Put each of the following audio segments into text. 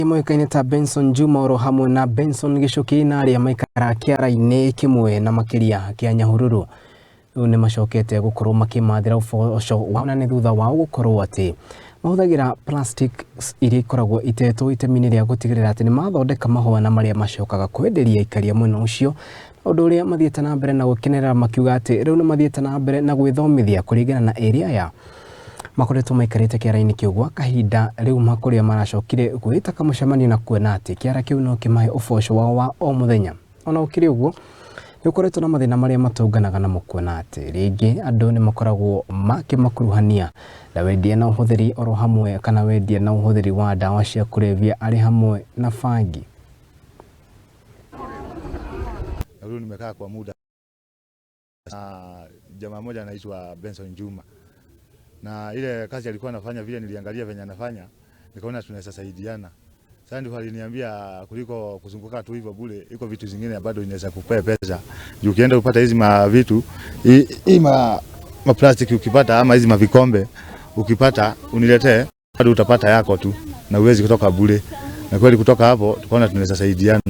Moĩkaine ta Benson Juma oro hamwe na Benson Gichuki na arĩa maikaraga kĩara-inĩ kĩmwe na makĩria kĩa Nyahururu rĩu nĩ macokete gũkorwo makĩmathĩra ũboco wao na nĩ thutha wao gũkorwo atĩ mahũthagĩra plastic iria ikoragwo itetwo itemi-inĩ rĩa gũtigĩrĩra atĩ nĩ mathondeka mahũa na marĩa macokaga kwenderia aikari a mwena ũcio, ũndũ ũrĩa mathiĩte na mbere na gũkenerera makiuga atĩ rĩu nĩ mathiĩte na mbere na gwĩthomithia kũringana na erĩ aya makoretwo maikarĩte kĩara-inĩ kĩu gwa kahinda rĩu makũrĩa maracokire gwĩta kamũcemanio na kuona atĩ kĩara kĩu no kĩmahe ũboco wao wa o mũthenya. Ona gũkĩrĩ ũguo, nĩ gũkoretwo na mathĩna marĩa matũnganaga namo kuona atĩ rĩngĩ andũ nĩ makoragwo makĩmakuruhania na wendia na ũhũthĩri oro hamwe kana wendia na ũhũthĩri wa ndawa cia kũrebia arĩ hamwe na bangi. Na huyu nimekaa kwa muda na jamaa mmoja anaitwa Benson Juma, na ile kazi alikuwa anafanya, vile niliangalia venye anafanya, nikaona tunaweza saidiana. Sasa ndio aliniambia kuliko kuzunguka tu hivyo bure, iko vitu zingine bado inaweza kupea pesa. Juu ukienda upata hizi ma vitu hii ma plastic ukipata ama hizi mavikombe ukipata uniletee, bado utapata yako tu na uwezi kutoka bure. Na kweli kutoka hapo tukaona tunaweza saidiana.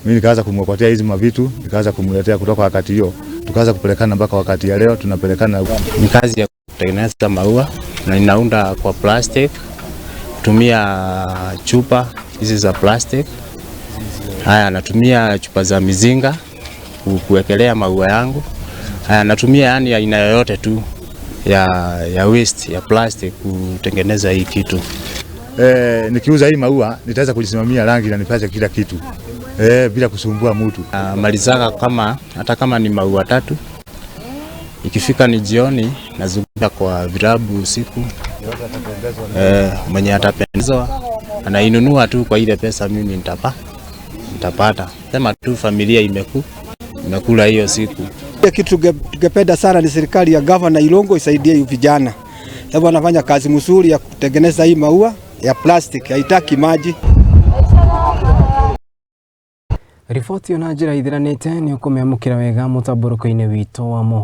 Mimi nikaanza kumwokotea hizi mavitu, nikaanza kumletea kutoka wakati hiyo, tukaanza kupelekana mpaka wakati ya leo tunapelekana. Ni kazi ya kutengeneza maua na ninaunda kwa plastic, kutumia chupa hizi za plastic. Haya, natumia chupa za mizinga kuwekelea maua yangu. Haya, natumia yani aina yoyote tu ya waste ya plastic kutengeneza hii kitu. Nikiuza hii maua nitaweza kujisimamia rangi na nipate kila kitu bila kusumbua mtu. Malizaka kama hata kama ni maua 3, ikifika ni jioni nazunguka kwa virabu usiku. Mwenye atapendezwa anainunua tu kwa ile pesa mimi nitapata. Sema tu familia imekula hiyo siku. Kitu tungependa sana ni serikali ya Gavana Irungu isaidie vijana, sababu wanafanya kazi mzuri ya kutengeneza hii maua ya plastic, haitaki maji. Riboti na njĩra ithiranĩte nĩ ũkũmĩamũkĩra wega mũtambũrũko-inĩ witũ wa mohoro.